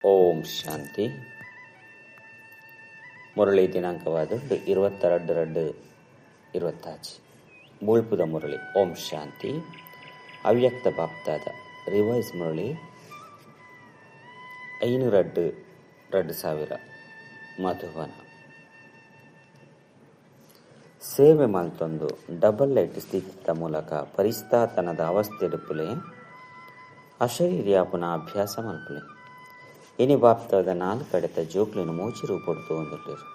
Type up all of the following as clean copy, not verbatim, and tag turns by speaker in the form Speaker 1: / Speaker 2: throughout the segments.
Speaker 1: ಓಂ ಶಾಂತಿ. ಮುರಳಿ ದಿನಾಂಕವಾದ 22/2/26. ಬೂಳ್ಪುದ ಮುರಳಿ. ಓಂ ಶಾಂತಿ. ಅವ್ಯಕ್ತ ಬಾಪ್ತಾದ ರಿವೈಸ್ ಮುರಳಿ 5/2/2000 ಮಧುವನ. ಸೇವೆ ಮಲ್ತೊಂದು ಡಬಲ್ ಲೈಟ್ ಸ್ಥಿತಿತ ಮೂಲಕ ಪರಿಸ್ಥಾತನದ ಅವಸ್ಥೆಡುಪುಲೆ ಅಶರೀರ್ಯಾಪನ ಅಭ್ಯಾಸ ಮಲ್ಪುಲೆ. ಇನಿ ಬಾಪ್ತಾದ ನಾಲ್ಕಡೆತ ಜೋಕ್ಲಿನ ಮೂಚಿ ರೂಪೊಡ್ದು ಒಂದುಲ್ಲೇರು.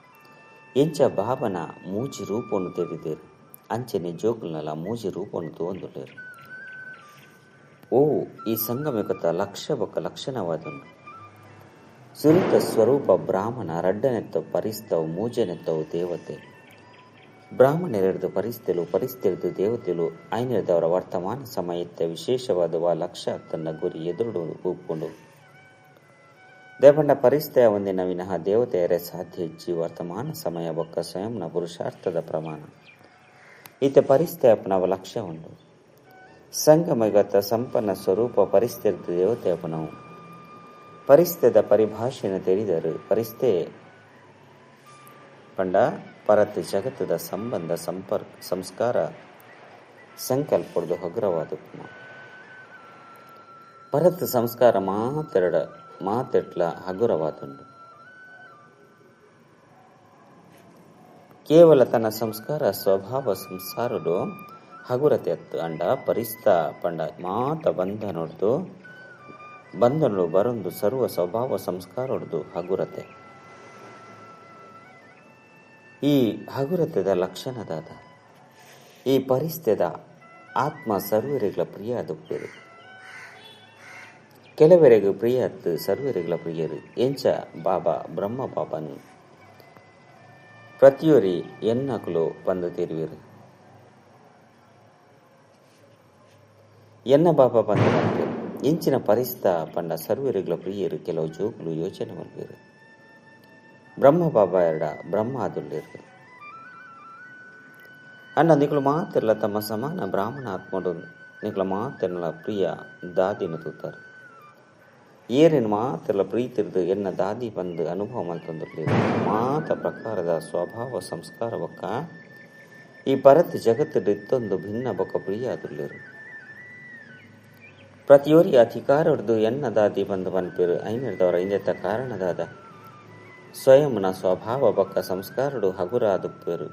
Speaker 1: ಎಂಚ ಬಾಬನ ಮೂಚಿ ರೂಪೊನು ತೆರಿದೇರು ಅಂಚನೆ ಜೋಕ್ಲಿನಲ ಮೂಜಿ ರೂಪೊನು ತೋಂದುಲ್ಲೇರು. ಓ ಈ ಸಂಗಮಿಕತ ಲಕ್ಷ ಬೊಕ್ಕ ಲಕ್ಷಣವಾದುಂಡು. ಸುರಿತ ಸ್ವರೂಪ ಬ್ರಾಹ್ಮಣ ರಡ್ಡನೆತ್ತವು ಪರಿಸ್ತವು ಮೂಜನೆತ್ತವು ದೇವತೆ. ಬ್ರಾಹ್ಮಣರೆಡ್ದು ಪರಿಸ್ಥಿಲು ಪರಿಸ್ಥಿರ್ದು ದೇವತೆಲು ಐನೆರ್ದವರ ವರ್ತಮಾನ ಸಮಯತ್ತೆ ವಿಶೇಷವಾದ ವಾ ಲಕ್ಷ ತನ್ನ ಗುರಿ ಎದುರುಡು ಉಪ್ಪುಂಡು. ದೇಪಂಡ ಪರಿಸ್ಥಿಯ ಒಂದಿನ ವಿನಃ ದೇವತೆಯರೇ ಸಾಧ್ಯ ಇಚ್ಚಿ ವರ್ತಮಾನ ಸಮಯ ಬೊಕ್ಕ ಸ್ವಯಂನ ಪುರುಷಾರ್ಥದ ಪ್ರಮಾಣ. ಈತ ಪರಿಸ್ಥಿಯಪ್ಪನವ ಲಕ್ಷ್ಯ ಉಂಡು. ಸಂಗಮಗತ ಸಂಪನ್ನ ಸ್ವರೂಪ ಪರಿಸ್ಥಿರ್ದು ದೇವತೆಯಪ್ಪನವು. ಪರಿಸ್ಥಿದ ಪರಿಭಾಷೆನ ತೆರಿದರು ಪರಿಸ್ಥೆ ಪಂಡ ಪರತ್ ಜಗತ್ತದ ಸಂಬಂಧ ಸಂಪರ್ಕ ಸಂಸ್ಕಾರ ಸಂಕಲ್ಪದ ಹಗುರವಾದ ಪರತ್ ಸಂಸ್ಕಾರ ಮಾತೆರಡ ಮಾತೆಟ್ಲ ಹಗುರವಾದುಂಡು. ಕೇವಲ ತನ್ನ ಸಂಸ್ಕಾರ ಸ್ವಭಾವ ಸಂಸಾರಡು ಹಗುರತೆ ಅತ್ತು ಅಂಡ ಪರಿಸ್ತ ಪಂಡ ಮಾತ ಬಂಧನೊಡ್ದು ಬಂಧನಡು ಬರೊಂದು ಸರ್ವ ಸ್ವಭಾವ ಸಂಸ್ಕಾರೊಡ್ದು ಹಗುರತೆ. ಈ ಹಗುರತೆದ ಲಕ್ಷಣದಾದ ಈ ಪರಿಸ್ಥಿದ ಆತ್ಮ ಸರ್ವರಿಗಳ ಪ್ರಿಯ ದುಪ್ಪೇರು. ಕೆಲವರೆಗೂ ಪ್ರಿಯ ಅತ್ತು ಸರ್ವರಿಗಳ ಪ್ರಿಯರು. ಎಂಚ ಬಾಬಾ ಬ್ರಹ್ಮ ಬಾಬನು ಪ್ರತಿಯೊರಿ ಎನ್ನಕುಲು ಬಂದು ತಿರುವಿರು. ಎನ್ನ ಬಾಬಾ ಬಂದು ಬಂದಿರು. ಇಂಚಿನ ಪರಿಸ್ತ ಪಂಡ ಸರ್ವರಿಗಳ ಪ್ರಿಯರು ಕೆಲವು ಜೋಕುಲು ಯೋಚನೆ ಮಲ್ಪೇರು. ಬ್ರಹ್ಮ ಬಾಬಾ ಎರಡ ಬ್ರಹ್ಮ ಆದುಲ್ಲೇರು. ಅಣ್ಣ ನಿಕಲು ಮಾತಿರಲ ತಮ್ಮ ಸಮಾನ ಬ್ರಾಹ್ಮಣ ಆತ್ಮಡು ನಿಕಲ ಮಾತಿರಲ ಪ್ರಿಯ ದಾದಿನ ತೂತಾರೆ. ಏರಿನ ಮಾತಿರಲ ಪ್ರೀತಿರ್ದು ಎನ್ನ ದಾದಿ ಬಂದು ಅನುಭವ ಮಲ್ತೊಂದುರ್ಲೇರು. ಮಾತ ಪ್ರಕಾರದ ಸ್ವಭಾವ ಸಂಸ್ಕಾರ ಬೊಕ್ಕ ಈ ಪರತ್ ಜಗತ್ತು ಇತ್ತೊಂದು ಭಿನ್ನ ಬೊಕ್ಕ ಪ್ರಿಯ ಆದುಲ್ಲೇರು. ಪ್ರತಿಯೊರಿ ಅಧಿಕಾರಡ್ದು ಎನ್ನ ದಾದಿ ಬಂದು ಪನ್ಪೇರು. ಐನೆರ್ದವರ ಇಂದೆತ್ತ ಕಾರಣದಾದ ಸ್ವಯಂನ ಸ್ವಭಾವ ಬೊಕ್ಕ ಸಂಸ್ಕಾರಡು ಹಗುರಾದುಪ್ಪೇರು.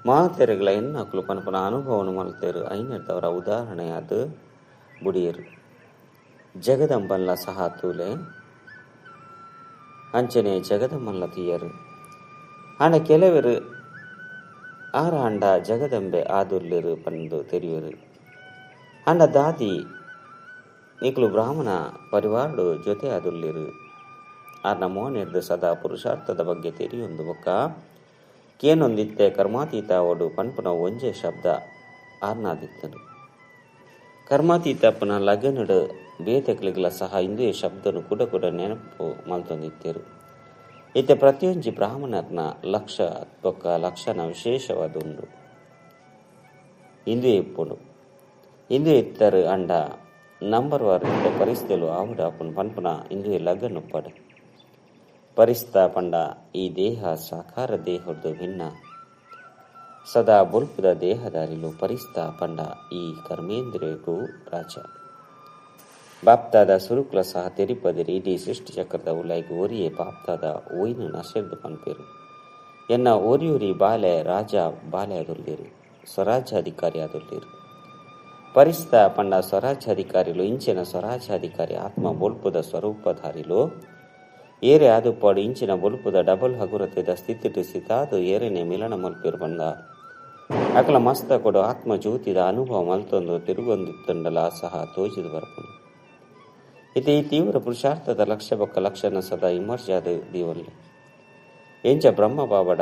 Speaker 1: ಮಾತೆರೆಗಳ ಎನ್ನಕುಲು ಪನಪನ ಅನುಭವನು ಮಲ್ತೇರು. ಐನೆರ್ದವರ ಉದಾಹರಣೆಯಾದ ಬುಡಿಯರು. ಜಗದಂಬಲ್ಲ ಸಹ ತೂಲೆ ಅಂಚನೆ ಜಗದಂಬಲ್ಲ ತೀಯರು. ಆಂಡ ಕೆಲವರು ಆರ ಅಂಡ ಜಗದಂಬೆ ಆದುರ್ಲಿರು ಪಂದು ತೆರಿಯರು. ಅಂಡ ದಾದಿ ನಿಕಲು ಬ್ರಾಹ್ಮಣ ಪರಿವಾರಡು ಜೊತೆ ಆದುರ್ಲಿರು. ಆರ್ನ ಮೋನೆರ್ದು ಸದಾ ಪುರುಷಾರ್ಥದ ಬಗ್ಗೆ ತೆರಿಯೊಂದು ಬೊಕ್ಕ ಕೇನೊಂದಿತ್ತೆ ಕರ್ಮಾತೀತ ಒಡು ಪನ್ಪುನ ಒಂಜೆ ಶಬ್ದ ಆರ್ನಾದಿತ್ತನು. ಕರ್ಮಾತೀತಪ್ಪನ ಲಗನಡು ಬೇತೆಕ್ಲಿಗ್ಲ ಸಹ ಇಂದುವೆ ಶಬ್ದನು ಕೂಡ ಕೂಡ ನೆನಪು ಮಲ್ತೊಂದಿತ್ತೇರು. ಇತ್ತೆ ಪ್ರತಿಯೊಂಜಿ ಬ್ರಾಹ್ಮಣರ್ನ ಲಕ್ಷ ಬೊಕ್ಕ ಲಕ್ಷಣ ವಿಶೇಷವಾದ ಉಂಡು. ಇಂದುವೆ ಇಪ್ಪುಂಡು. ಇಂದುವೆ ಇತ್ತರು ಅಂಡ ನಂಬರ್ ವಾರ್ ಇತ್ತೆ ಪರಿಸ್ಥಿತಿಲು ಆವುಡ ಅಪ್ಪನ ಪನ್ಪುನ ಇಂದುವೆ ಲಗನ್ ಉಪ್ಪಡು. ಪರಿಸ್ತ ಪಂಡ ಈ ದೇಹ ಸಾಕಾರ ದೇಹದ್ದು ಭಿನ್ನ ಸದಾ ಬೊಲ್ಪುದ ದೇಹದಾರಿಲು ಪರಿಸ್ತ ಪಂಡ ಈ ಕರ್ಮೇಂದ್ರಿಯಗೂ ರಾಜ. ಬಾಪ್ತಾದ ಸುರುಕುಲ ಸಹ ತೆರಿಪದಿರಿ ಇಡೀ ಸೃಷ್ಟಿ ಚಕ್ರದ ಉಲೈಗು ಒರಿಯೇ ಬಾಪ್ತಾದ ಓಯ್ನು ನಶೆರ್ದು ಪನ್ಪೇರು. ಎನ್ನ ಒರಿಯುರಿ ಬಾಲೆ ರಾಜ ಬಾಲೆ ಆದುಲ್ಲೇರು, ಸ್ವರಾಜ್ಯಾಧಿಕಾರಿ ಆದುಲ್ಲೇರು. ಪರಿಸ್ತ ಪಂಡ ಸ್ವರಾಜ್ಯಾಧಿಕಾರಿಲು ಇಂಚಿನ ಸ್ವರಾಜ್ಯಾಧಿಕಾರಿ ಆತ್ಮ ಬೊಲ್ಪುದ ಸ್ವರೂಪಧಾರಿಲು ಏರೆ ಆದುಪಾಡು ಇಂಚಿನ ಬೊಲ್ಪುದ ಡಬಲ್ ಹಗುರತೆದ ಸ್ಥಿತಿಟು ಸ್ಥಿತಾದು ಏರೆನೆ ಮಿಲನ ಮಲ್ಪೇರು ಬಂದ ಅಕಲ ಮಸ್ತ ಕೊಡು ಆತ್ಮ ಜ್ಯೋತಿದ ಅನುಭವ ಮಲ್ತೊಂದು ತಿರುಗೊಂದಿತ್ತಂಡಲ ಸಹ ತೋಜಿದು ಬರ್ಪುಂಡು. ಇದು ಈ ತೀವ್ರ ಪುರುಷಾರ್ಥದ ಲಕ್ಷ್ಯ ಬೊಕ್ಕ ಲಕ್ಷಣ ಸದಾ ಇಮರ್ಜಾದ ದೀವಲ್ಲೆ. ಎಂಚ ಬ್ರಹ್ಮ ಬಾಬಡ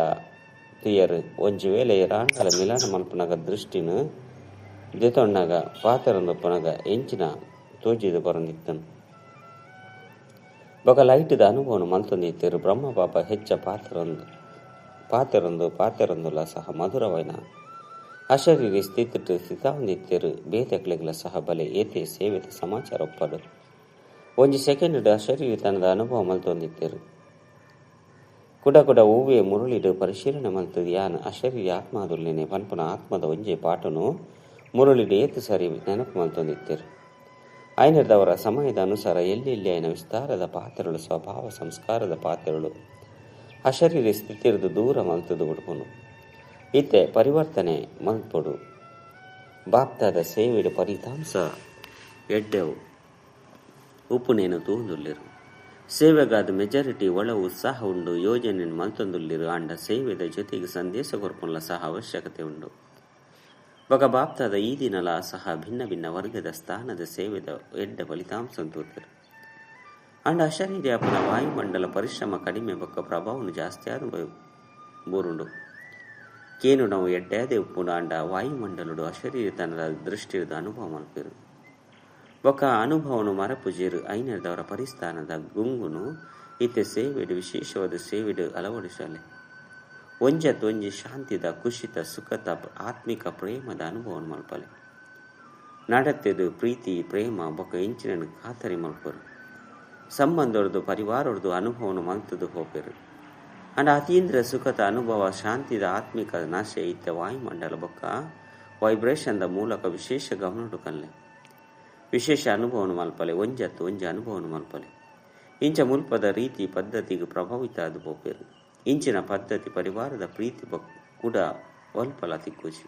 Speaker 1: ತುಯರು ಒಂಜಿ ವೇಳೆ ರಾಂಡಲ ಮಿಲನ ಮಲ್ಪನಗ ದೃಷ್ಟಿನ ದೆತೊಣ್ಣಗ ಪಾತರಂದೊಪ್ಪನಗ ಎಂಚಿನ ತೋಜಿದು ಬರಂದಿತ್ತನು. ಬೊಕ ಲೈಟ್ದ ಅನುಭವನು ಮಲ್ತೊಂದಿತ್ತೇರು. ಬ್ರಹ್ಮ ಬಾಬಾ ಹೆಚ್ಚ ಪಾತ್ರೊಂದು ಪಾತೆರೊಂದು ಪಾತೆರೊಂದುಲ ಸಹ ಮಧುರವೈನ ಅಶರೀರಿ ಸ್ಥಿತಿಟ್ಟು ಸ್ಥಿತಾವಂದಿತ್ತೇರು. ಬೇತೆಕ್ಲೆಗ್ಲ ಸಹ ಬಲೆ ಏತೆ ಸೇವೆತ ಸಮಾಚಾರ ಒಪ್ಪಡು. ಒಂಜಿ ಸೆಕೆಂಡ್ ಅಶರೀರಿತನದ ಅನುಭವ ಮಲ್ತೊಂದಿತ್ತೆರು. ಕುಡ ಕುಡ ಓವೇ ಮುರುಳಿಡು ಪರಿಶೀಲನೆ ಮಲ್ತದು ಯಾನ್ ಅಶರೀರಿ ಆತ್ಮಾದುಲ್ಲೇನೆ ಪನ್ಪುನ ಆತ್ಮದ ಒಂಜೆ ಪಾಠನು ಮುರುಳಿಡು ಏತು ಸರಿ ನೆನಪು ಮಲ್ತೊಂದಿತ್ತೆರು. ಆಯ್ನದವರ ಸಮಯದ ಅನುಸಾರ ಎಲ್ಲಿ ಎಲ್ಲಿ ಆಯ್ನ ವಿಸ್ತಾರದ ಪಾತ್ರಗಳು ಸ್ವಭಾವ ಸಂಸ್ಕಾರದ ಪಾತ್ರಗಳು ಅಶರೀರಿ ಸ್ಥಿತಿರ್ದು ದೂರ ಮಲ್ತದು ಉಡುಪುನು ಇತ್ತೆ ಪರಿವರ್ತನೆ ಮಲ್ಪೊಡು. ಬಾಪ್ತಾದ ಸೇವೆಡು ಫಲಿತಾಂಶ ಎಡ್ಡೆವು ಉಪ್ಪುನೇನು ತೂಂದುಲ್ಲೆರು. ಸೇವೆಗಾದ ಮೆಜಾರಿಟಿ ಒಳ ಉತ್ಸಾಹ ಉಂಡು ಯೋಜನೆ ಮಲ್ತೊಂದುಲ್ಲಿರು ಆಂಡ ಸೇವೆದ ಜೊತೆಗೆ ಸಂದೇಶ ಕೊರ್ಪುನ್ಲ ಸಹ ಅವಶ್ಯಕತೆ ಉಂಡು. ಬಗ ಬಾಪ್ತಾದ ಈ ದಿನಲ ಸಹ ಭಿನ್ನ ಭಿನ್ನ ವರ್ಗದ ಸ್ಥಾನದ ಸೇವೆದ ಎಡ್ಡ ಫಲಿತಾಂಶ ತೂತೆರು. ಅಂಡ ಅಶರೀರಿ ಅಪನ ವಾಯುಮಂಡಲ ಪರಿಶ್ರಮ ಕಡಿಮೆ ಬೊಕ್ಕ ಪ್ರಭಾವನು ಜಾಸ್ತಿ ಆದ ಬೋರುಂಡು. ಕೇನು ನಾವು ಎಡ್ಡಾದೆ ಉಪ್ಪುಂಡು ಅಂಡ ವಾಯುಮಂಡಲುಡು ಅಶರೀರಿತನದ ದೃಷ್ಟಿರದ ಅನುಭವ ಮಲ್ಪೆರು. ಬೊಕ್ಕ ಅನುಭವನು ಮರಪುಜೇರು ಐನರ್ದವರ ಪರಿಸ್ಥಾನದ ಗುಂಗುನು ಇತ್ತೆ ಸೇವೆಡು ವಿಶೇಷವಾದ ಸೇವೆಡು ಅಳವಡಿಸಲೆ. ಒಂಜತ್ತೊಂಜಿ ಶಾಂತಿದ ಖುಷಿತ ಸುಖದ ಆತ್ಮಿಕ ಪ್ರೇಮದ ಅನುಭವನು ಮಲ್ಪಲೆ. ನಡತೆದು ಪ್ರೀತಿ ಪ್ರೇಮ ಬೊಕ್ಕ ಇಂಚಿನ ಖಾತರಿ ಮಲ್ಪರು. ಸಂಬಂಧೊರ್ದು ಪರಿವಾರೊರ್ದು ಅನುಭವನು ಮಲ್ತದು ಹೋಪೆರು. ಅಂಡ ಅತೀಂದ್ರ ಸುಖದ ಅನುಭವ ಶಾಂತಿದ ಆತ್ಮಿಕ ನಾಶೆ ಇತ್ತ ವಾಯುಮಂಡಲ ಬೊಕ್ಕ ವೈಬ್ರೇಷನ್ದ ಮೂಲಕ ವಿಶೇಷ ಗಮನಡು ಕಲ್ಲೆ. ವಿಶೇಷ ಅನುಭವನು ಮಲ್ಪಲೆ ಒಂಜತ್ತು ಒಂಜಿ ಅನುಭವನು ಮಲ್ಪಲೆ. ಇಂಚ ಮುಲ್ಪದ ರೀತಿ ಪದ್ಧತಿಗೆ ಪ್ರಭಾವಿತ ಅದು ಪೋಪೆರು. ಇಂಚಿನ ಪದ್ಧತಿ ಪರಿವಾರದ ಪ್ರೀತಿ ಕೂಡ ಒಲ್ಪಲ ತಿಕ್ಕುಜಿ.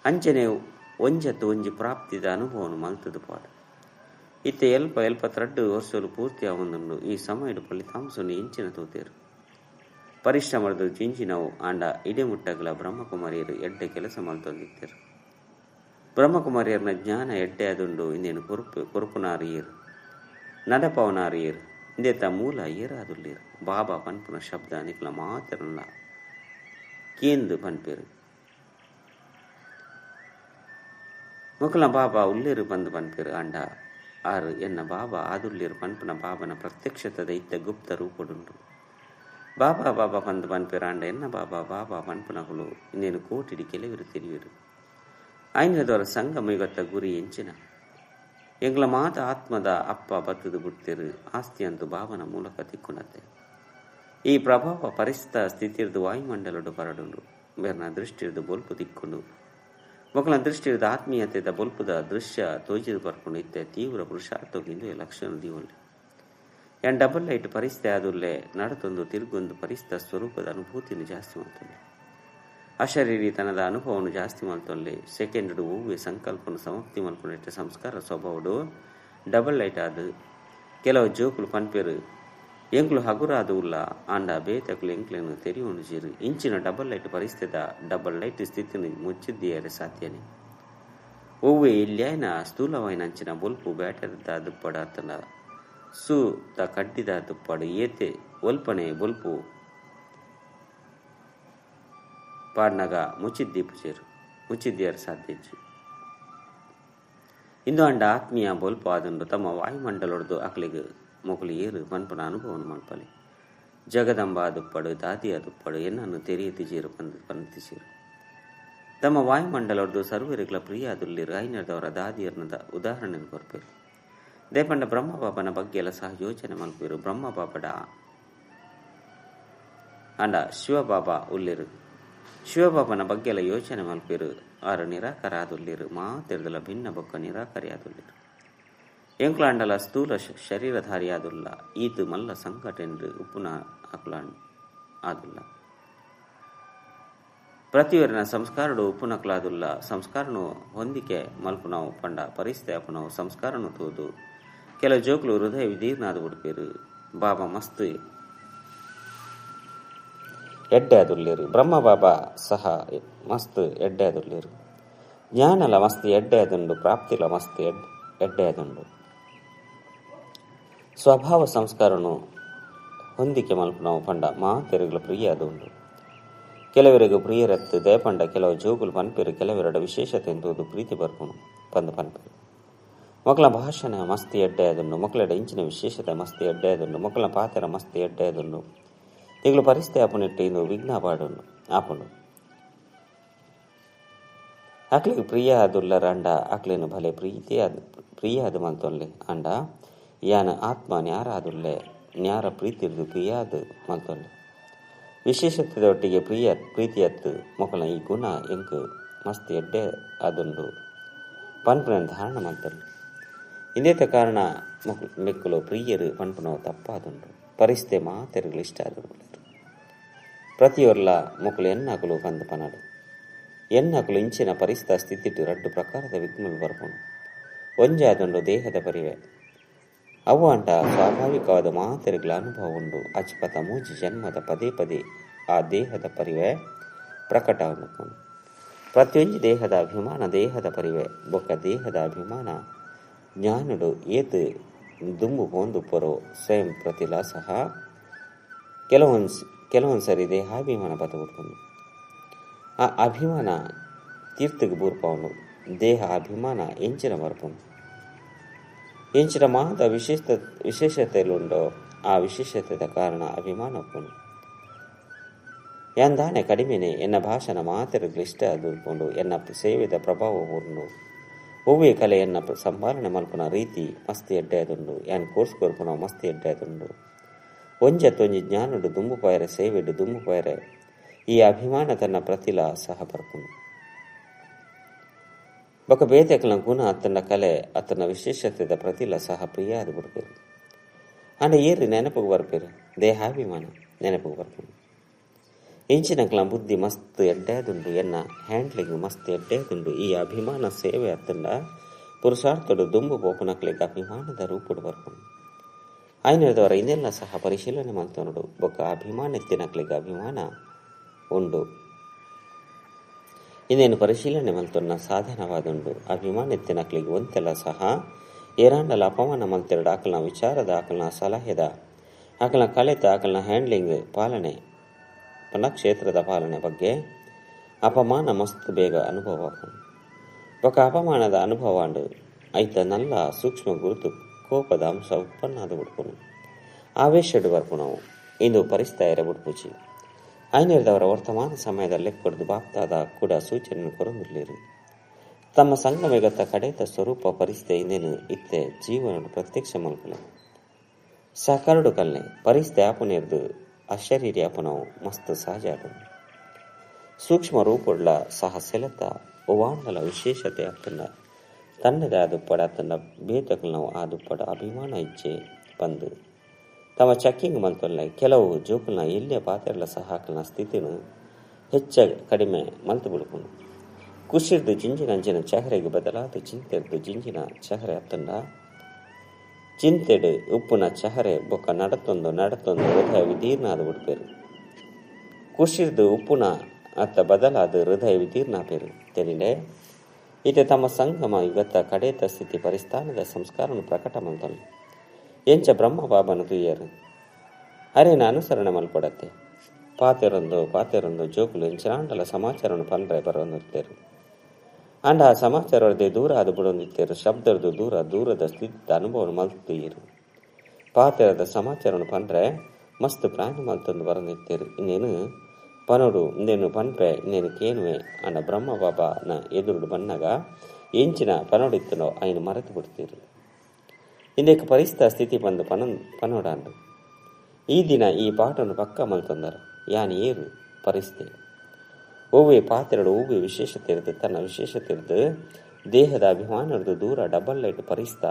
Speaker 1: ಅಂಚನೆ ಒಂಜತ್ತು ಒಂಜಿ ಪ್ರಾಪ್ತಿದ ಅನುಭವನು ಮಲ್ತದು ಪಾಡ. ಇತ್ತೆ ಎಲ್ಪ ಎಲ್ಪ ತ್ರಡ್ಡು ವರ್ಷಲು ಪೂರ್ತಿ ಆವೊಂದುಂಡು. ಈ ಸಮಯದ ಫಲಿತಾಂಶನು ಇಂಚಿನ ತೂತೇರು. ಪರಿಶ್ರಮದ ಜಿಂಜಿನವು ಆಂಡ ಇಡೆಮುಟ್ಟಗಲ ಬ್ರಹ್ಮಕುಮಾರಿಯರು ಎಡ್ಡೆ ಕೆಲಸ ಮಲ್ತೊಂದಿತ್ತೆರು. ಬ್ರಹ್ಮಕುಮಾರಿಯರ್ನ ಜ್ಞಾನ ಎಡ್ಡೆ ಅದುಂಡು ಇಂದೇನು ಕೊರುಪುನಾರಿಯರು ನಡಪವನಾರಿಯರು ಇಂದೇತ ಮೂಲ ಏರಾದುಳ್ಳೀರು. ಬಾಬಾ ಪನ್ಪುನ ಶಬ್ದ ನಿಕ್ಲ ಮಾತ್ರಲ್ಲ ಕೇಂದು ಪನ್ಪೇರು. ಮೊಕಲ ಬಾಬಾ ಉಲ್ಲೇರು ಬಂದು ಪನ್ಪೇರು ಅಂಡ ಆರು ಎನ್ನ ಬಾಬಾ ಆದುಳ್ಳೀರು ಪನ್ಪುನ ಬಾಬನ ಪ್ರತ್ಯಕ್ಷತದ ಇತ್ತ ಗುಪ್ತ ರೂಪಡುಂಡು. ಬಾಬಾ ಬಾಬಾ ಪಂದು ಪನ್ಪೇರು ಅಂಡ ಎನ್ನ ಬಾಬಾ ಬಾಬಾ ಪನ್ಪುನಗಳು ಇನ್ನೇನು ಕೋಟಿಡಿ ಕೆಲವರು ತಿರಿಯರು. ಐನದವರ ಸಂಗಮ ಇವತ್ತ ಗುರಿ ಎಂಚಿನ ಎಂಗ್ಲ ಮಾತ ಆತ್ಮದ ಅಪ್ಪ ಬತ್ತದು ಬಿಡ್ತಿರು ಆಸ್ತಿ ಅಂತೂ ಭಾವನ ಮೂಲಕ ತಿಕ್ಕುನತ್ತೆ. ಈ ಪ್ರಭಾವ ಪರಿಸ್ಥಿತ ಸ್ಥಿತಿರ್ದು ವಾಯುಮಂಡಲಡು ಪರಡುಂಡು. ಬೇರ್ನ ದೃಷ್ಟಿರ್ದು ಬೊಲ್ಪು ತಿಕ್ಕೊಂಡು ಮಕ್ಕಳ ದೃಷ್ಟಿರ್ದ ಆತ್ಮೀಯತೆದ ಬೊಲ್ಪುದ ದೃಶ್ಯ ತೋಜಿದು ಬರ್ಕೊಂಡು ಇತ್ತೆ ತೀವ್ರ ಪುರುಷಾರ್ಥಕ್ಕಿಂದು ಲಕ್ಷಣ ದೀವಲ್ಲೆ. ಎನ್ ಡಬಲ್ ಲೈಟ್ ಪರಿಸ್ಥಿತಿ ಆದುಲ್ಲೆ ನಡತೊಂದು ತಿರುಗೊಂದು ಪರಿಸ್ಥಿತ ಸ್ವರೂಪದ ಅನುಭೂತಿಯನ್ನು ಜಾಸ್ತಿ ಮಾಡ್ತದೆ. ಅಶರೀರಿತನದ ಅನುಭವವನ್ನು ಜಾಸ್ತಿ ಮಲ್ತೊಲ್ಲೆ. ಸೆಕೆಂಡ್ ಹೂವೆ ಸಂಕಲ್ಪನ ಸಮಾಪ್ತಿ ಮಲ್ಪುನೆಟ್ಟ ಸಂಸ್ಕಾರ ಸ್ವಭಾವಡು ಡಬಲ್ ಲೈಟ್ ಆದು ಕೆಲವು ಜೋಕುಲು ಪನ್ಪೇರು ಎಂಕ್ಲು ಹಗುರಾದ ಉಲ್ಲ ಆಂಡ ಬೇತಕ್ಲು ಎಂಕ್ಲೆನು ತೆರಿಯುಂಡು. ಇಂಚಿನ ಡಬಲ್ ಲೈಟ್ ಪರಿಸ್ಥಿತ ಡಬಲ್ ಲೈಟ್ ಸ್ಥಿತಿನ ಮುಚ್ಚಿದ್ದೀಯರೆ ಸಾಧ್ಯನೆ. ಒವ್ವೆ ಇಲ್ಯಾಯನ ಸ್ಥೂಲವಾಯಿನ ಅಂಚಿನ ಬೊಲ್ಪು ಬ್ಯಾಟರಿದ ದುಪ್ಪಡ ಅತ್ತನ ಸೂ ತ ಕಡ್ಡಿದ ದುಪ್ಪಡು ಏತೆ ಒಲ್ಪನೆ ಬೊಲ್ಪು ಪಾಡ್ನಗ ಮುಚ್ಚಿದ್ದೀಪುಚೇರು ಮುಚ್ಚಿದ್ದೀಯರು ಸಾಧ್ಯಜ್ಜು. ಇಂದು ಅಂಡ ಆತ್ಮೀಯ ಬೊಲ್ಪು ಆದುಂಡು ತಮ್ಮ ವಾಯುಮಂಡಲೊಡ್ದು ಅಕ್ಲಿಗೆ ಮೊಕಲು ಏರು ಪನ್ಪುನ ಅನುಭವನು ಮಲ್ಪಲೆ. ಜಗದಂಬ ದುಪ್ಪಡು ದಾದಿಯ ದುಪ್ಪಡು ಎನ್ನನ್ನು ತೆರೆಯುತ್ತಿಜೇರು ಪಂದು ಪಂತಿಸೇರು. ತಮ್ಮ ವಾಯುಮಂಡಲೊಡ್ದು ಸರ್ವರಿಗಳ ಪ್ರಿಯ ಅದುಲ್ಲಿರು ಐನರ್ದವರ ದಾದಿಯರ್ನದ ಉದಾಹರಣೆಯನ್ನು ಕೊರ್ಪೇರು. ದೇಪಂಡ ಬ್ರಹ್ಮಬಾಬನ ಬಗ್ಗೆ ಎಲ್ಲ ಸಹ ಯೋಚನೆ ಮಲ್ಪೇರು. ಬ್ರಹ್ಮಬಾಬಡ ಅಂಡ ಶಿವಬಾಬಾ ಉಲ್ಲಿರು. ಶಿವಬಾಬನ ಬಗ್ಗೆ ಎಲ್ಲ ಯೋಚನೆ ಮಲ್ಪೇರು. ಆರು ನಿರಾಕಾರ ಆದುಲ್ಲಿರು ಮಾತಿರ್ದಲ ಭಿನ್ನ ಬೊಕ್ಕ ನಿರಾಕಾರಿ ಆದುಲ್ಲಿರು. ಎಂಕ್ಲಾಂಡಲ ಸ್ಥೂಲ ಶರೀರಧಾರಿ ಆದುಲ್ಲ ಈತು ಮಲ್ಲ ಸಂಕಟೆಂದು ಉಪ್ಪುನ ಅಕ್ಲಾಂಡ್ ಆದುಲ್ಲ. ಪ್ರತಿಯೊರಿನ ಸಂಸ್ಕಾರಡು ಉಪ್ಪುನಕ್ಲಾದುಲ್ಲ. ಸಂಸ್ಕಾರನು ಹೊಂದಿಕೆ ಮಲ್ಪುನವು ಪಂಡ ಪರಿಸ್ಥಿತಿ ಅಪುನವು ಸಂಸ್ಕಾರನು ತೋದು ಕೆಲ ಜೋಕ್ಲು ಹೃದಯ ವಿದೀರ್ಣಾದ ಉಡುಪೇರು. ಬಾಬಾ ಮಸ್ತ್ ಎಡ್ಡೆ ಆದುಲ್ಲೇರು. ಬ್ರಹ್ಮ ಬಾಬಾ ಸಹ ಮಸ್ತ್ ಎಡ್ಡೆ ಆದುಲ್ಲೇರು. ಜ್ಞಾನಲ ಮಸ್ತ್ ಎಡ್ಡೆ ಆದುಂಡು. ಪ್ರಾಪ್ತಿಲ ಮಸ್ತ್ ಎಡ್ಡೆ ಆದುಂಡು. ಸ್ವಭಾವ ಸಂಸ್ಕಾರನು ಹೊಂದಿಕೆ ಮಲ್ಪುನವು ಪಂಡ ಮಾತೆರುಗಳ ಪ್ರಿಯ ಆದುಂಡು. ಕೆಲವರಿಗೆ ಪ್ರಿಯರತ್ತು ದೇಪಂಡ ಕೆಲವು ಜೋಗುಲು ಪನ್ಪೇರು. ಕೆಲವರಡ ವಿಶೇಷತೆ ಎಂಬುದು ಪ್ರೀತಿ ಬರ್ಪುನು ಪಂದು ಪನ್ಪೇರು. ಮಕ್ಕಳ ಭಾಷಣ ಮಸ್ತಿ ಎಡ್ಡೆ ಆದುಂಡು. ಮಕ್ಕಳ ಇಂಚಿನ ವಿಶೇಷತೆ ಮಸ್ತಿ ಎಡ್ಡೆ ಆದುಂಡು. ಮಕ್ಕಳ ಪಾತ್ರ ಮಸ್ತಿ ಎಡ್ಡೆ ಆದುಂಡು. ತಿಂಗಳು ಪರಿಸ್ಥಿತಿ ಆಪುನೆಟ್ಟು ಇಂದು ವಿಘ್ನ ಪಾಡುಂಡು ಆಪುಂಡು. ಅಕ್ಲಿಗೆ ಪ್ರಿಯ ಆದುಲ್ಲರ ಅಂಡ ಅಕ್ಲೇನು ಭಲೆ ಪ್ರೀತಿ ಪ್ರಿಯ ಅದು ಮಲ್ತೊಲ್ಲೆ ಅಂಡ ಯಾನ ಆತ್ಮ ನ್ಯಾರಾದುಲ್ಲೆ ನ್ಯಾರ ಪ್ರೀತಿರ್ದು ಪ್ರಿಯಾದ ಮಲ್ತೊಲ್ಲೆ ವಿಶೇಷತೆದೊಟ್ಟಿಗೆ ಪ್ರಿಯ ಪ್ರೀತಿಯತ್ತು ಮೊಕಲ ಈ ಗುಣ ಎಂಕ್ ಮಸ್ತ್ ಎಡ್ಡೆ ಆದುಂಡು ಪನ್ಪುನ ಧಾರಣ ಮಲ್ತೊಲ್ಲೆ. ಇಂದೇತ ಕಾರಣ ಮೆಕ್ಕುಲು ಪ್ರಿಯರು ಪನ್ಪುನವು ತಪ್ಪಾದುಂಡು. ಪರಿಸ್ಥಿತಿ ಮಾತೆರುಗಳು ಇಷ್ಟ ಆದುಂಡು. ಪ್ರತಿಯೊರ್ಲ ಮೊಕುಲು ಎನ್ನಾಕುಲು ಪಂದ್ ಪನಡು ಎನ್ನಾಕುಲು ಇಂಚಿನ ಪರಿಸ್ಥಿತಿ ಸ್ಥಿತಿಟ್ಟು ರಡ್ಡು ಪ್ರಕಾರದ ವಿಘ್ನలు ಬರ್ಪುಂಡು. ಒಂಜಾದುಂಡು ದೇಹದ ಪರಿವೆ ಅವು ಅಂಟ ಸ್ವಾಭಾವಿಕವಾದ ಮಾತೆರುಗಳ ಅನುಭವ ಉಂಡು. ಅಚ್ಪತ ಮೂಜಿ ಜನ್ಮದ ಪದೇ ಪದೇ ಆ ದೇಹದ ಪರಿವೆ ಪ್ರಕಟ ಉಂಡು. ಪ್ರತಿಯೊಂಜಿ ದೇಹದ ಅಭಿಮಾನ ದೇಹದ ಪರಿವೆ ಬೊಕ್ಕ ದೇಹದ ಅಭಿಮಾನ ಜ್ಞಾನುಡು ಏತು ದುಂಬು ಪೋಂದು ಪೊರೋ ಸ್ವಯಂ ಪ್ರತಿಲ ಸಹ ಕೆಲವೊಂದು ಸರಿ ದೇಹಾಭಿಮಾನ ಬತ್ತಬಿಡ್ಕೊಂಡು ಆ ಅಭಿಮಾನ ತೀರ್ಥಗೆ ಬೂರ್ಪವನು. ದೇಹ ಅಭಿಮಾನ ಎಂಚಿನ ಬರ್ಪುಂಡು. ಎಂಚಿನ ಮಾತ ವಿಶೇಷತೆಯಲ್ಲುಂಡೋ ಆ ವಿಶೇಷತೆಯ ಕಾರಣ ಅಭಿಮಾನ ಉಪ್ಪುಂಡು. ಯಾಂದಾನೆ ಕಡಿಮೆನೆ ಎನ್ನ ಭಾಷಣ ಮಾತೆರುಗಳು ಇಷ್ಟ ದುರ್ಪುಂಡು. ಎನ್ನ ಸೇವೆದ ಪ್ರಭಾವ ಉಂಡು. ಒವ್ವೇ ಕಲೆ ಎನ್ನ ಸಂಭಾಳನೆ ಮಲ್ಪುನ ರೀತಿ ಮಸ್ತ್ ಎಡ್ಡೆ ಆದುಂಡು. ಯಾನ್ ಕೋರ್ಸ್ ಕೊರ್ಪುನ ಮಸ್ತ್ ಎಡ್ಡೆ ಆದುಂಡು. ಒಂಜತ್ತೊಂಜಿ ಜ್ಞಾನಡು ದುಂಬು ಪಾಯರೆ ಸೇವೆಡು ದುಂಬು ಪಾಯರೆ ಈ ಅಭಿಮಾನ ತನ್ನ ಪ್ರತಿಲ ಸಹ ಬರ್ಪುಂಡು. ಬೊಕ ಬೇತೆಕಲ್ನ ಗುಣ ಅತ್ತನ ಕಲೆ ಅತ್ತನ ವಿಶೇಷತೆದ ಪ್ರತಿಲ ಸಹ ಪ್ರಿಯಾದ ಬಿಡ್ಪೇರು. ಅಂಡ ಏರು ನೆನಪುಗು ಬರ್ಪೇರು ದೇಹಾಭಿಮಾನ ನೆನಪುಗು ಬರ್ಪುಂಡು. ಇಂಚಿನಕಲ ಬುದ್ಧಿ ಮಸ್ತ್ ಎಡ್ಡೇದುಂಡು. ಎನ್ನ ಹ್ಯಾಂಡ್ಲಿಂಗ್ ಮಸ್ತ್ ಎಡ್ಡೇದುಂಡು. ಈ ಅಭಿಮಾನ ಸೇವೆ ಅತ್ತಂಡ ಪುರುಷಾರ್ಥಡು ದುಂಬು ಪೋಪುನಕ್ಲೆಗ್ ಅಭಿಮಾನದ ರೂಪುಡು ಬರ್ಪುಂಡು. ಆಯ್ನದವರ ಇದೆಲ್ಲ ಸಹ ಪರಿಶೀಲನೆ ಮಲ್ತೊನಡು. ಬೊಕ್ಕ ಅಭಿಮಾನ ಎತ್ತಿನಕ್ಲೆಗ್ ಅಭಿಮಾನ ಉಂಡು. ಇನ್ನೇನು ಪರಿಶೀಲನೆ ಮಲ್ತೊನ್ನ ಸಾಧನವಾದುಂಡು. ಅಭಿಮಾನ ಎತ್ತಿನಕ್ಲೆಗ್ ಒಂತೆಲ್ಲ ಸಹ ಏರಾಂಡಲ ಅಪಮಾನ ಮಲ್ತೆರಡು ಆಕಲ್ನ ವಿಚಾರದ ಆಕಲ್ನ ಸಲಹೆದ ಆಕಲ್ನ ಕಲೆತ ಆಕಲ್ನ ಹ್ಯಾಂಡ್ಲಿಂಗ್ ಪಾಲನೆ ಕ್ಷೇತ್ರದ ಪಾಲನೆ ಬಗ್ಗೆ ಅಪಮಾನ ಮಸ್ತ್ ಬೇಗ ಅನುಭವ ಆಪುಂಡು. ಬೊಕ್ಕ ಅಪಮಾನದ ಅನುಭವ ಅಂಡು ಐತ ನಲ್ಲ ಸೂಕ್ಷ್ಮ ಗುರುತು ಕೋಪದ ಅಂಶ ಉತ್ಪನ್ನ ಆದ ಬಿಡ್ಪುನು. ಆವೇಶಡು ಬರ್ಪುನವು ಇಂದು ಪರಿಸ್ಥಿತಿ ಬಿಡ್ಪುಚಿ. ಐನೇರ್ದವರ ವರ್ತಮಾನ ಸಮಯದ ಲೆಕ್ಕಡ್ದು ಬಾಪ್ತಾದ ಕೂಡ ಸೂಚನೆ ಕೊರೊಂದುಲ್ಲೆರ್. ತಮ್ಮ ಸಂಗಮೆಗತ್ತ ಕಡೇತ ಸ್ವರೂಪ ಪರಿಸ್ಥಿತಿ ಇಂದೇನು ಇತ್ತೆ ಜೀವನ ಪ್ರತ್ಯಕ್ಷ ಮಲ್ಪುಲೆ. ಸಕರಡು ಕಲ್ನೆ ಪರಿಸ್ಥಿತಿ ಆಪುನೆರ್ದು ಅಶರೀರಿ ಆಪುನವು ಮಸ್ತ್ ಸಹಜ ಆದುಂಡು. ಸೂಕ್ಷ್ಮ ರೂಪುಡ್ಲ ಸಹ ಸೆಲೆತ ಒವಾಂಡಲ ವಿಶೇಷತೆ ಆತಂಡ ತನ್ನದೇ ಆದುಪ್ಪಡ ತನ್ನ ಬೇತಕಲ್ನವು ಆದುಪ್ಪಡ ಅಭಿಮಾನ ಇಚ್ಛೆ ಪಂದು ತಮ್ಮ ಚೆಕ್ಕಿಂಗ್ ಮಲ್ತೊಲ್ಲೆ. ಕೆಲವು ಜೋಕುಲ್ನ ಎಲ್ಲಿಯ ಪಾತೆರ್ಲ ಸಹ ಆಕಲ್ನ ಸ್ಥಿತಿನ ಹೆಚ್ಚ ಕಡಿಮೆ ಮಲ್ತು ಬಿಡ್ಪುಂಡು. ಖುಷಿರ್ದು ಜಿಂಜಿನ ಅಂಚಿನ ಚಹರೆಗೆ ಬದಲಾದ ಚಿಂತೆರ್ದು ಜಿಂಜಿನ ಚಹರೆ ಅತ್ತಂಡ ಚಿಂತೆಡು ಉಪ್ಪುನ ಚಹರೆ ಬೊಕ್ಕ ನಡತೊಂದು ನಡತೊಂದು ಹೃದಯ ವಿದೀರ್ಣ ಆದ ಬಿಡ್ಪೇರು. ಖುಷಿರ್ದು ಉಪ್ಪುನ ಅತ್ತ ಬದಲಾದ ಹೃದಯ ವಿದೀರ್ಣ ಪೇರು ತೆನಿಂಡೆ. ಇತ್ತೆ ತಮ್ಮ ಸಂಗಮ ಯುಗತ ಕಡೇತ ಸ್ಥಿತಿ ಪರಿಸ್ಥಾನದ ಸಂಸ್ಕಾರವನ್ನು ಪ್ರಕಟ ಮಲ್ತೊಲ್ಲೆ. ಎಂಚ ಬ್ರಹ್ಮ ಬಾಬನ ತುಯ್ಯರು ಅರೇನ ಅನುಸರಣೆ ಮಲ್ಪಡತ್ತೆ. ಪಾತೆರೊಂದು ಪಾತೆರೊಂದು ಜೋಕುಲು ಎಂಚಿನಾಂಡಲ ಸಮಾಚಾರವನ್ನು ಪನ್ರೆ ಬರೊಂದಿರ್ತೇರು. ಅಂಡ ಆ ಸಮಾಚಾರದೇ ದೂರ ಆದ ಬಿಡೊಂದಿತ್ತೇರು. ಶಬ್ದರ್ದು ದೂರ ದೂರದ ಸ್ಥಿತಿದ ಅನುಭವ ಮಲ್ತುಯ್ಯರು. ಪಾತೆರದ ಸಮಾಚಾರವನ್ನು ಪನ್ರೆ ಮಸ್ತ್ ಪ್ರಾಣ ಮಲ್ತೊಂದು ಬರೊಂದಿತ್ತೇರು. ಇನ್ನೇನು ಪನೋಡು ಇಂದೇನು ಪನ್ಪೆ ಇನ್ನೇನು ಕೇನುವೆ. ಅಂಡ ಬ್ರಹ್ಮ ಬಾಬಾನ ಎದುರುಡು ಬನ್ನಾಗ ಎಂಚಿನ ಪನೋಡಿತ್ತನೋ ಐನು ಮರೆತು ಬಿಡ್ತೀರು. ಇಂದೇಕ ಪರಿಸ್ಥಿತಿ ಸ್ಥಿತಿ ಬಂದು ಪನೋಡಾಂಡು. ಈ ದಿನ ಈ ಪಾಠವನ್ನು ಪಕ್ಕ ಮಲ್ತೊಂದರ ಯಾನ್ ಏರು ಪರಿಸ್ಥಿತಿ ಒವ್ವೇ ಪಾತ್ರೆಡು ಒವ್ವೇ ವಿಶೇಷತೆ ಇರ್ದು ತನ್ನ ವಿಶೇಷತೆ ಇರ್ದು ದೇಹದ ಅಭಿಮಾನರ್ದು ದೂರ ಡಬಲ್ ಲೈಟ್ ಪರಿಸ್ತ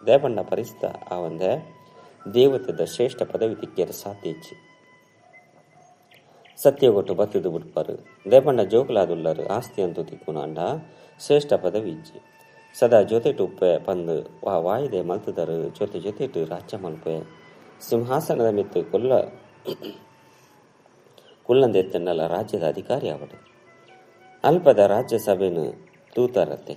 Speaker 1: ದೇಬಣ್ಣ ಪರಿಸ್ತ ಆ ಒಂದೇ ದೇವತೆದ ಶ್ರೇಷ್ಠ ಪದವಿ ತಿಕ್ಕಿಯರ ಸಾಧ್ಯ ಇಚ್ಚಿ. ಸತ್ಯಗೊಟ್ಟು ಬತ್ತಿದು ಬಿಡ್ಪಾರು ದೇಬಣ್ಣ ಜೋಕುಲಾದುಲ್ಲರು ಆಸ್ತಿ ಅಂತೂ ತಿಕ್ಕುನ ಅಂಡ ಶ್ರೇಷ್ಠ ಪದವಿ ಇಜ್ಜಿ. ಸದಾ ಜೊತೆಟು ಉಪ್ಪೆ ಪಂದು ವಾ ವಾಯಿದೆ ಮಲ್ತದರು ಜೊತೆ ಜೊತೆಟು ರಾಜ್ಯ ಮಲ್ಪೆ ಸಿಂಹಾಸನದ ಮಿತ್ತು ಕುಲ್ಲಂದೆತ್ತನ್ನಲ್ಲ ರಾಜ್ಯದ ಅಧಿಕಾರಿ ಆವಡು. ಅಲ್ಪದ ರಾಜ್ಯಸಭೆನು ತೂತಾರತ್ತೆ.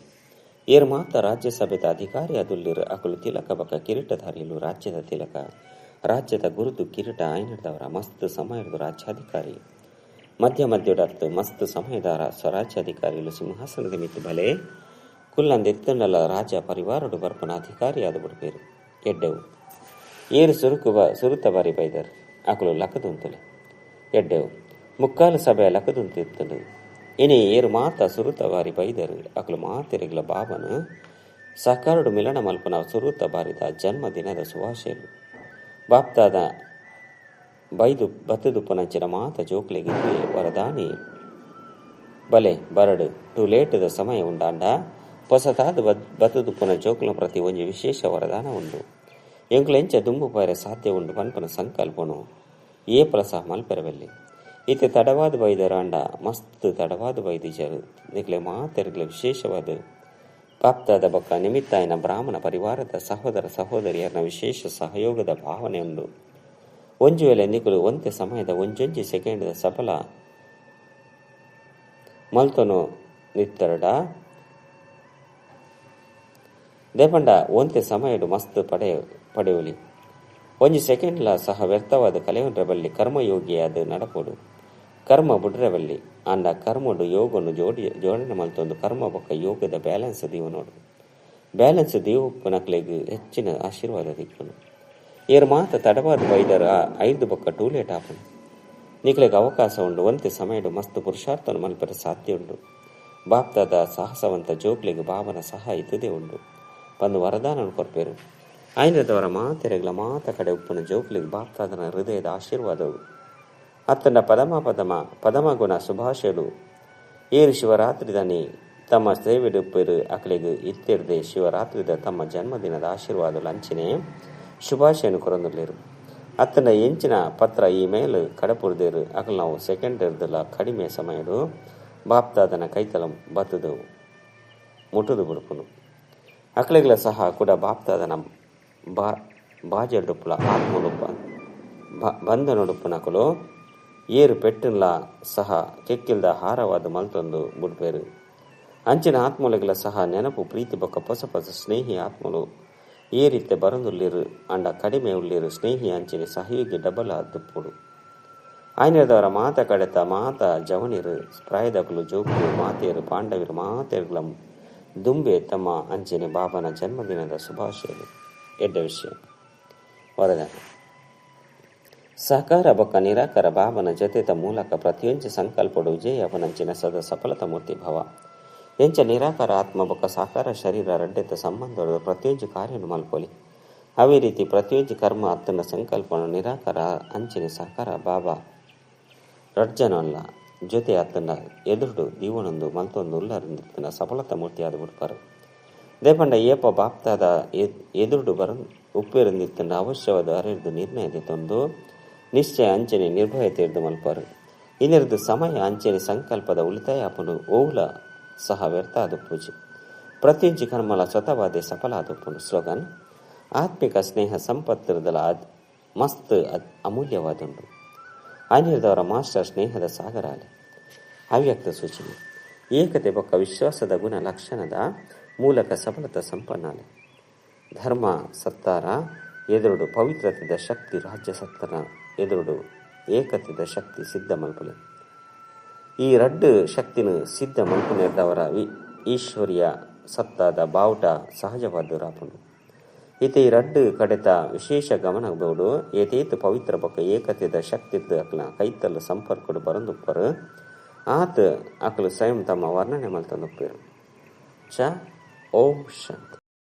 Speaker 1: ಏರ್ ಮಾತ ರಾಜ್ಯಸಭೆದ ಅಧಿಕಾರಿ ಅದುಲ್ಲಿರು ಅಕುಲು ತಿಲಕ ಬಕ ಕಿರೀಟಧಾರಿಲು ರಾಜ್ಯದ ತಿಲಕ ರಾಜ್ಯದ ಗುರುತು ಕಿರೀಟ ಆಯ್ನದವರ ಮಸ್ತ್ ಸಮಯದ ರಾಜ್ಯಾಧಿಕಾರಿ ಮಧ್ಯ ಮಧ್ಯಡತ್ತು ಮಸ್ತ್ ಸಮಯದಾರ ಸ್ವರಾಜ್ಯಾಧಿಕಾರಿಗಳು ಸಿಂಹಾಸನದ ಮಿತ್ತು ಬಲೆ ಕುಲ್ಲಂದೆತ್ತಂಡಲ ರಾಜ ಪರಿವಾರಡು ಬರ್ಪನ ಅಧಿಕಾರಿಯಾದ ಬಿಡ್ಪೇರು. ಎಡ್ಡೆವು ಏರು ಸುರುತ ಬಾರಿ ಬೈದರು ಅಕುಲು ಲಕದುಂತಲೆ. ಎಡ್ಡೆವು ಮುಕ್ಕಾಲು ಸಭೆ ಲಕದುಂತಿತ್ತಂಡು. ಇನಿ ಏರು ಮಾತ ಸುರುತ ಬಾರಿ ಬೈದರು ಅಕುಲು ಮಾತೆರೆಗ್ಲ ಬಾಬನು ಸಾಕಾರಡು ಮಿಲನ ಮಲ್ಪನ ಸುರೂತ ಬಾರಿದ ಜನ್ಮದಿನದ ಶುಭಾಶಯಲು. ಬಾಪ್ತಾದ ಬೈದು ಬತ್ತದುಪ್ಪನಂಚಿನ ಮಾತ ಜೋಕ್ಲೆಗಿದ್ವೆ ವರದಾನಿ ಬಲೆ ಬರಡು ಟು ಲೇಟದ ಸಮಯ ಉಂಡಾಂಡ ಪೊಸತಾದ ಬತ್ತದುಪ್ಪನ ಜೋಕ್ಲ ಪ್ರತಿ ಒಂಜಿ ವಿಶೇಷ ವರದಾನ ಉಂಡು. ಎಂಕುಲೆಂಚ ದುಂಬು ಪೋಯರೆ ಸಾಧ್ಯ ಉಂಡು ಪನ್ಪನ ಸಂಕಲ್ಪನು ಏಪಲ ಸಹ ಮಲ್ಪೆರವೆಲ್ಲಿ. ಇತ್ತೆ ತಡವಾದ ಬೈದರಾಂಡ ಮಸ್ತ್ ತಡವಾದ ಬೈದಿಜರು ನಿಕ್ಲೆ ಮಾತೆರ್ಗ್ಲ ವಿಶೇಷವಾದ ಬಾಪ್ತಾದ ಬೊಕ್ಕ ನಿಮಿತ್ತಾಯನ ಬ್ರಾಹ್ಮಣ ಪರಿವಾರದ ಸಹೋದರ ಸಹೋದರಿಯರನ ವಿಶೇಷ ಸಹಯೋಗದ ಭಾವನೆ ಉಂಡು. ಒಂಜಿ ವೇಳೆ ನಿಕುಲು ಒಂತೆ ಸಮಯದ ಒಂಜೊಂಜಿ ಸೆಕೆಂಡ್ದ ಸಫಲ ಮಲ್ತೊನು ನಿತ್ತರಡ ದೇಪಂಡ ಒಂತೆ ಸಮಯಡು ಮಸ್ತ್ ಪಡೆಯುಲಿ. ಒಂಜಿ ಸೆಕೆಂಡ್ಲ ಸಹ ವ್ಯರ್ಥವಾದ ಕಲೆಯೊಂಡ್ರಬಲ್ಲಿ ಕರ್ಮಯೋಗಿಯಾದ ನಡಪೋಡು. ಕರ್ಮ ಬುಡ್ರಬಲ್ಲಿ ಆಂಡ ಕರ್ಮಡು ಯೋಗನು ಜೋಡಣೆ ಮಲ್ತೊಂದು ಕರ್ಮ ಬೊಕ್ಕ ಯೋಗದ ಬ್ಯಾಲೆನ್ಸ್ ದೀವು ನೋಡು. ಬ್ಯಾಲೆನ್ಸ್ ದೀವುಪ್ಪನಕ್ಲೆಗ್ ಹೆಚ್ಚಿನ ಆಶೀರ್ವಾದ ದಿಕ್ಕುನು. ಏರು ಮಾತ ತಡವಾದ ಬೈದರ 5 ಬೊಕ್ಕ ಟೂಲೇಟ್ ಆಪುನು. ನಿಕ್ಲೆಗ್ ಅವಕಾಶ ಉಂಡು. ಒಂತೆ ಸಮಯಡು ಮಸ್ತ್ ಪುರುಷಾರ್ಥನು ಮಲ್ಪೆರೆ ಸಾಧ್ಯ ಉಂಡು. ಬಾಪ್ತಾದ ಸಾಹಸವಂತ ಜೋಕ್ಲೆಗ್ ಭಾವನ ಸಹ ಇತ್ತದೇ ಉಂಡು ಪಂದು ವರದಾನನು ಕೊರ್ಪೇರು. ಆಯ್ನದವರ ಮಾತೆರೆಗ್ಲ ಮಾತ ಕಡೆ ಉಪ್ಪುನ ಜೋಕ್ಲೆಗ್ ಬಾಪ್ತಾದನ ಹೃದಯದ ಆಶೀರ್ವಾದವು ಅತ್ತಂಡ ಪದಮ ಪದಮ ಪದಮ ಗುಣ ಶುಭಾಶಯಲು. ಏರು ಶಿವರಾತ್ರಿದನಿ ತಮ್ಮ ಸೇವೆಡುಪ್ಪೇರು ಅಕ್ಲೆಗ್ ಇತ್ತೆರ್ದೆ ಶಿವರಾತ್ರಿದ ತಮ್ಮ ಜನ್ಮದಿನದ ಆಶೀರ್ವಾದಲು ಅಂಚಿನೆ ಶುಭಾಶಯನು ಕೊರೊಂದುಲ್ಲೆರ್. ಅತ್ತಂಡ ಎಂಚಿನ ಪತ್ರ ಇಮೇಲ್ ಕಡಪುರ್ದೇರು ಅಕಲ್ ನಾವು ಸೆಕೆಂಡ್ ಇರ್ದಲ ಕಡಿಮೆ ಸಮಯಡು ಬಾಪ್ತಾದನ ಕೈತಲ ಬತ್ತದು ಮುಟ್ಟುದು ಬುಡುಪುನು. ಅಕ್ಲೆಗ್ಲ ಸಹ ಕೂಡ ಬಾಪ್ತಾದನ ಬಾಜೆಡುಪ್ಪುಲ ಆತ್ಮನುಪ್ಪ ಬಂಧನೊಡುಪ್ಪುನಕುಲು ಏರು ಪೆಟ್ಟುನ್ಲ ಸಹ ಕೆಕ್ಕಿಲ್ದ ಹಾರವಾದ ಮಲ್ತೊಂದು ಬುಡ್ಪೇರು. ಅಂಚಿನ ಆತ್ಮೊಲೆಗ್ಲ ಸಹ ನೆನಪು ಪ್ರೀತಿ ಬೊಕ್ಕ ಪೊಸ ಪೊಸ ಸ್ನೇಹಿ ಆತ್ಮಲು ಏರಿತ್ತೆ ಬರಂದುಲ್ಲಿರು ಅಂಡ ಕಡಿಮೆ ಉಳ್ಳಿರು ಸ್ನೇಹಿ ಅಂಚಿನ ಸಹಯೋಗಿ ಡಬಲ್ ದುಪ್ಪುಡು. ಆಯ್ನದವರ ಮಾತ ಕಡೆತ ಮಾತ ಜವನಿರು ಪ್ರಾಯದಕುಲು ಜೋಕುಲು ಮಾತೆಯರು ಪಾಂಡವಿರು ಮಾತೆರ್ಗ್ಲ ದುಂಬೆ ತಮ್ಮ ಅಂಚಿನ ಬಾಬನ ಜನ್ಮದಿನದ ಶುಭಾಶಯಲು. ಎಡ್ಡ ವಿಷಯ ವರದಾನ. ಸಹಕಾರ ಬೊಕ್ಕ ನಿರಾಕಾರ ಬಾಬನ ಜೊತೆತ ಮೂಲಕ ಪ್ರತಿಯೊಂಜಿ ಸಂಕಲ್ಪಡು ವಿಜಯ ಅವನಂಚಿನ ಸದಾ ಸಫಲತ ಮೂರ್ತಿ ಭವ. ಎಂಚ ನಿರಾಕಾರ ಆತ್ಮ ಬೊಕ್ಕ ಸಾಕಾರ ಶರೀರ ರಡ್ಡೆತ ಸಂಬಂಧದ ಪ್ರತಿಯೊಂಜಿ ಕಾರ್ಯನು ಮಲ್ಪೊಲಿ. ಅವೇ ರೀತಿ ಪ್ರತಿಯೊಂಜಿ ಕರ್ಮ ಅತ್ತನ ಸಂಕಲ್ಪನು ನಿರಾಕಾರ ಅಂಚಿನ ಸಾಕಾರ ಬಾಬಾ ರಡ್ಜನಲ್ಲ ಜೊತೆ ಅತ್ತನ ಎದುರುಡು ದೀವನೊಂದು ಮಲ್ತೊಂದು ಉಲ್ಲರಿಂದಿತ್ತನ ಸಫಲತ ಮೂರ್ತಿಯಾದ ಬಿಡ್ಪಾರು. ದೇಪಂಡ ಏಪ ಬಾಪ್ತಾದ ಎದುರುಡು ಬರ ಉಪ್ಪಿರಂದಿತ್ತನ ಅವಶ್ಯವಾದ ಅರಿದು ನಿರ್ಣಯ ತಂದು ನಿಶ್ಚಯ ಅಂಚನೆ ನಿರ್ಭಯತೆ ಇರ್ದು ಮಲ್ಪಾರು. ಇನ್ನಿರ್ದು ಸಮಯ ಅಂಚನೆ ಸಂಕಲ್ಪದ ಉಳಿತಾಯ ಅಪನು ಓವುಲ ಸಹ ವ್ಯರ್ಥ ಆದ ಪೂಜೆ. ಪ್ರತಿಯೊಂಜಿ ಕರ್ಮಲ ಸ್ವತವಾದೆ ಸಫಲ ಆದಪ್ಪನು. ಸ್ಲೋಗನ್: ಆತ್ಮಿಕ ಸ್ನೇಹ ಸಂಪತ್ತಿರದಲ ಮಸ್ತ್ ಅಮೂಲ್ಯವಾದುಂಡು. ಆನಿರ್ದವರ ಮಾಸ್ಟರ್ ಸ್ನೇಹದ ಸಾಗರಾಲೆ. ಅವ್ಯಕ್ತ ಸೂಚನೆ: ಏಕತೆ ಬೊಕ್ಕ ವಿಶ್ವಾಸದ ಗುಣ ಲಕ್ಷಣದ ಮೂಲಕ ಸಫಲತ ಸಂಪನ್ನಾಲೆ. ಧರ್ಮ ಸತ್ತಾರ ಎದುರುಡು ಪವಿತ್ರತೆದ ಶಕ್ತಿ ರಾಜ್ಯ ಸತ್ತರ ಎದುರುಡು ಏಕತೆದ ಶಕ್ತಿ ಸಿದ್ಧ ಮಲ್ಪುಲೆ. ಈ ರಡ್ಡು ಶಕ್ತಿನ ಸಿದ್ಧ ಮಲ್ಪುನೆರ್ದವರ ಈಶ್ವರ್ಯ ಸತ್ತಾದ ಬಾವುಟ ಸಹಜವಾದ ರಾಪುಂಡು. ಈತ ಈ ರಡ್ಡು ಕಡೆತ ವಿಶೇಷ ಗಮನ ಬೋಡು. ಏತೇತು ಪವಿತ್ರ ಬೊಕ್ಕ ಏಕತೆದ ಶಕ್ತಿದ್ದು ಅಕ್ಲ ಕೈತಲ್ಲ ಸಂಪರ್ಕಡು ಬರಂದುಪ್ಪರು. ಆತ ಅಕಲು ಸ್ವಯಂ ತಮ್ಮ ವರ್ಣನೆ ಮಲ್ತಂದುಪ್ಪೇರು. ಚ ಓಂ ಶಾಂತಿ.